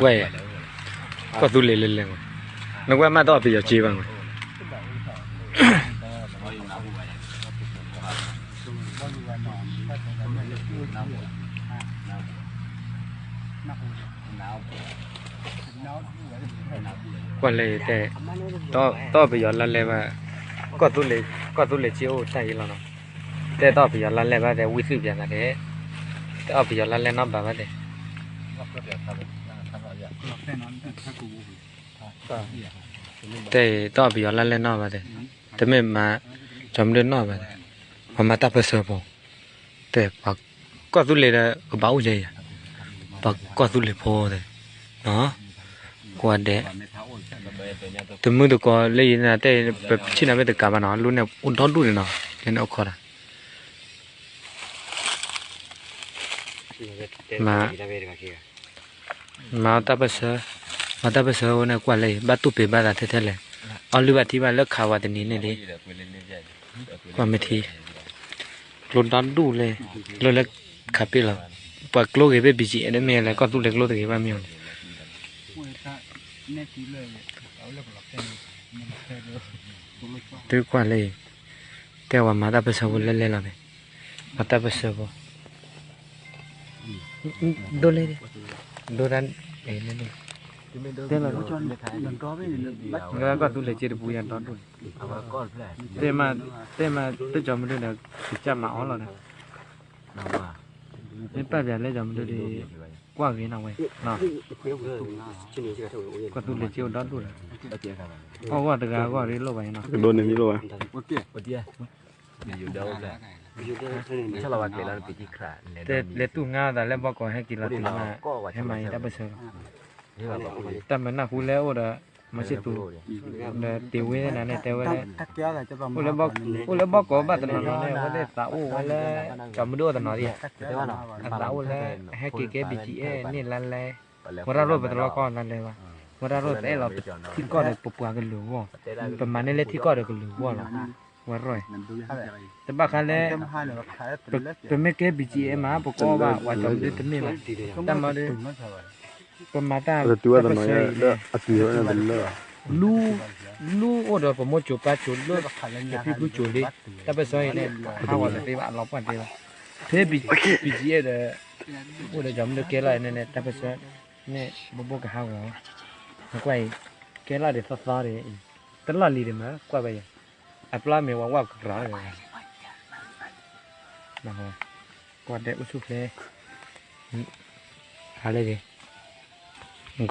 ဝဲ, ကီၢ်သူလ့ၤလဲၤလဲၤဝဲ, နကွၢ်မ့ၢ်တအီၣ်ပယီၤစ့ဘၣ်ဝဲ, ကွၢ်လၢတဲ, တအီၣ်ပယီၤလါလဲဘၣ်, ကီၢ်သူလ့ၤစ့အိၣ်တၢ်အံၤလီၤနီၤ, တဲတအီၣ်ပယီၤလါလဲဘၣ်တဲ ဝံသုးပျးသးတဲ, တအီၣ်ပယီၤလါလဲနီတဘျီဘၣ်တဲ တဲတအီၣ်ပယီၤလါလဲနီတဘျီဘၣ်တဲ, တမ့ၢ်မၤ, ကၠီမဒုၣ်နီၣ်ဘၣ်တဲ, ပှၤမၤတၢ်ပၢၢ်ဆၢဖိ, တဲပှၤကီၢ်သူလ့ၤဒီးကဘၣ်အိၣ်ယဲယၤ, ပှၤကီၢ်သူလ့ၤဖိတဲ, ကွၢ်ဒဲး, တမုၢ်တကိးလၢယၤတဲ, ပဆ့ၣ်နီၤမ့ၢ်တကးဘၣ်နီၤ လၢန့ၣ်အိၣ်ဒီဒူၣ်န့ၣ်နီၤ, လၢန့ၣ်အိၣ်ခိးတၢ် မၤတၢ်ပၢၢ်ဆၢ, မၤတၢ်ပၢၢ်ဆၢဝဲန့ၣ်ကွၢ်လၢအံၤ ဘၣ်တူၢ်ပ့ၤဘၣ်သးထဲထဲလဲၣ်, အီၣ်လုၢ်ဘၣ်ထံဘၣ်လၢခးဝဲတနံၤန့ၣ်လံ, ကွၢ်မ့ၢ်ထံ, ကျိဒီဒူၣ်လဲၣ်, လၢလၢခးပ့ၢ်လီၤ, ပှၤကျိဂ့ၤဖဲ ဘံၣ်ကၠံအဲၣ် တမ့ၢ်လၢကီၢ်သူလ့ၤကျိတဂ့ၤဘၣ်မ့ၢ်အီၤန့ၣ် သုကွၢ်လၢအံၤ, တဲဝဲမၤတၢ်ပၢၢ်ဆၢဖိလဲၣ်လဲၣ်လီၤန့ၣ်, မၤတၢ်ပၢၢ်ဆၢဖိ, ဒိၣ်လဲၣ်, ဒိၣ်တၢ်, တဲလီၤ, ကီၢ်သူလ့ၤစ့တပူၤယၤဒီဒူၣ်န့ၣ်, တဲမး, တဲမးတကၢ်မနုၤဒီး, ကစၢ်မၤအီၣ်လီၤဒီး မ့ၢ်ပာ်ပျးလၢကၠီမဒုဒီး, ကွၢ်ဂ့ၤနီၤဝဲ, ကီၢ်သူလ့ၤစ့အိၣ်ဒီဒူၣ်ဒီး, အီၣ်ဂီၢ်တဂၤအဂီၢ်ရ့လိၣ်ဘၣ်နီၤ, လဲၤတူၢ်ငါအသးလၢဘီကီးဟဲက့ၤလီၤတုၤမး, ဟဲမၤအံၤတၢ်ပၢၢ်ဆၢလီၤ, တၢ်မၤနၢ်ဟူလၢအိၣ်ဒီး, မၤစ့ၢ်သူ, ဒီးတ့ၢ်ဝဲနၤန့ၣ်တဲဝဲလၢ, အိၣ်လၢဘီကီးဘၣ်တနီၤနီၤန့ၣ် အဝဲသ့ၣ်သးအိၣ်ဝဲလၢ, ကၠီမဒုအိၣ်တနီၤဒံးဧါ, အသးအိၣ်လၢ, အဟဲက့ၤကဲ ဘံၣ်ကၠံအဲၣ် န့ၢ်လါလဲ, ဝဲဒၣ်ရိၣ်ပတလီၢ်ကီၢ်လါလဲဘၣ်, ဝဲဒၣ်ရိၣ်သအဲၣ်လီၤပထံကီၢ်ဒီးပပှၤကလုာ်အဂီၢ်, ပမၤန့ၢ်လၢထံကီၢ်ဒီးကလုာ်အဂီၢ်လီၤ, ဝဲရိၣ်, တဘၣ်ဃးလၢ ပမ့ၢ်ကဲ ဘံၣ်ကၠံအဲၣ် မး ပကအီၣ်ဘၣ် ပှၤကၠီမဒုတမ့ၢ်ဘၣ်, တၢ်မၤဒီး, ပမၤတၢ်, တၢ်ပၢၢ်ဆၢအံၤန့ၣ်, လူ, လူအိၣ်ဒီးပမိၢ်စိၤပၢ်စိၤလၢ, ယဖံဖုစိၤလံ, တၢ်ပၢၢ်ဆၢအံၤန့ၣ် ဟးဂီၤတသ့ဘၣ် အလီၤပှၢ်တသ့ဘၣ်, ဖဲ ဘံၣ်ကၠံအဲၣ် ဒီး, အိၣ်ဒီးကၠီမဒုကဲလီၤန့ၣ်န့ၣ် တၢ်ပၢၢ်ဆၢ, န့ၣ်ဘိဘိကဟးဂီၤ, နကွၢ်အံၤ, ကဲလီၤဒံးသီသီဒံး, တလီၢ်လံၤဒံးမး ကွၢ်ဘၣ်ယၤ, အပျီမ့ၢ်ဝဲဝဲကရၢ, ကွၢ်ဒဲးအိၣ်ဆူၣ်ဖျဲး, ဟးလၢ,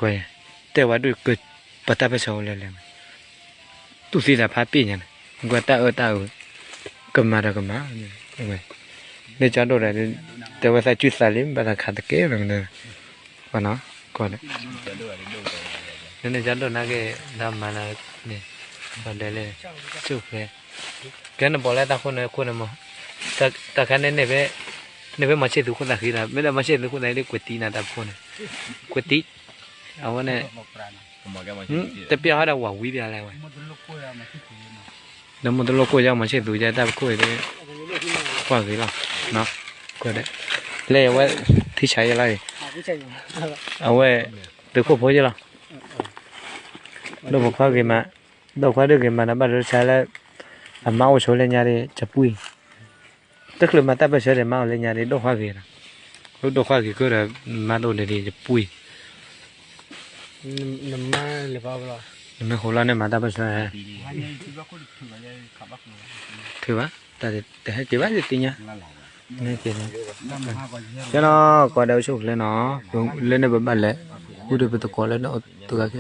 ကွၢ်, တဲဝဲဒုးက, ပတၢ်ပၢၢ်ဆၢအိၣ်လဲၣ်လဲၣ်, တူၢ်သံသးဖးပ့ၢ်ညါန့ၣ်, ကွၢ်တၢ်အၢတၢ်အၢ, ကမၤဒီးကမၤ, န့ၣ်ကၠီဒိၣ်ဒီး, တဲဝဲသးစုသးလံ ဘၣ်သးခးတကဲလီၤ, ကွၢ်နီၤ, ကွၢ်ဒဲး, န့ၣ်ကၠီဒိၣ်နာ်က့, ဒီးမၤနၤန့ၣ်, ပှၤဒဲးလဲၣ်, ဆူၣ်ဖျဲး, ကဲနဘီးလၢတၢ်ခိၣ်န့ၣ်ခိၣ်န့ၣ်မး, တၢ်ခါန့ၣ်န့ၣ်ဖဲ, န့ၣ်ဖဲမီၤဆ့ၣ်သူခိၣ်သးဃံလီၤ မ့ၢ်ဒီးမီၤဆ့ၣ်သူခိၣ်သးဃံဒီး ကွဲးတံၢ်နၤတၢ်ပခိၣ်န့ၣ်, ကွဲးတံၢ်, အဝဲန့ၣ်, တပျၢ်ဟီဒီးဝၤဝံပျၢ်လဲၣ်ဝဲ, ဒီးမိၢ်တလိၣ်ကိၢ်ယါမီၤဆ့ၣ်သူယါတၢ်ပခိၣ်အံၤဒီး, ကွၢ်ဂ့ၤလီၤ, ကွၢ်ဒဲး, လၢအဝဲ, ထံဆးယဲလီၤအံၤ, အဝဲ, သုးခိၣ်ဖိယဲလီၤ, ဒိၣ်ဖိခွါဂ့ၤမး, ဒိၣ်ခွါဒုးဂ့ၤမးဒီးဘၣ်ဒီးဆါလၢ, အမါအိၣ်ဆိးလၢညါဒီး ကပှံၢ် တချုးမၤတၢ်ပၢၢ်ဆၢဒီး မါအိၣ်လၢညါဒီး ဒိၣ်ခွါဂ့ၤဒီး, ဒိၣ်ခွါဂ့ၤကဒီး, မါတအိၣ်လၢၤဒီး ယပှံၢ်, နမ့ၢ်ဃိလီၤန့ၣ် မၤတၢ်ပၢၢ်ဆၢ, ထုးဘၣ်, တဟဲက့ၤဘၣ်ယသ့ၣ်ညါ, ကဲနီၤ ကွၢ်ဒၣ်အိၣ်ဆူၣ်အိၣ်ချ့နီၤ, လၢန့ၣ်ပဘၣ်လဲၤ, ဃုာ်ဒီးပသကိးလၢတဂၤခံဂၤ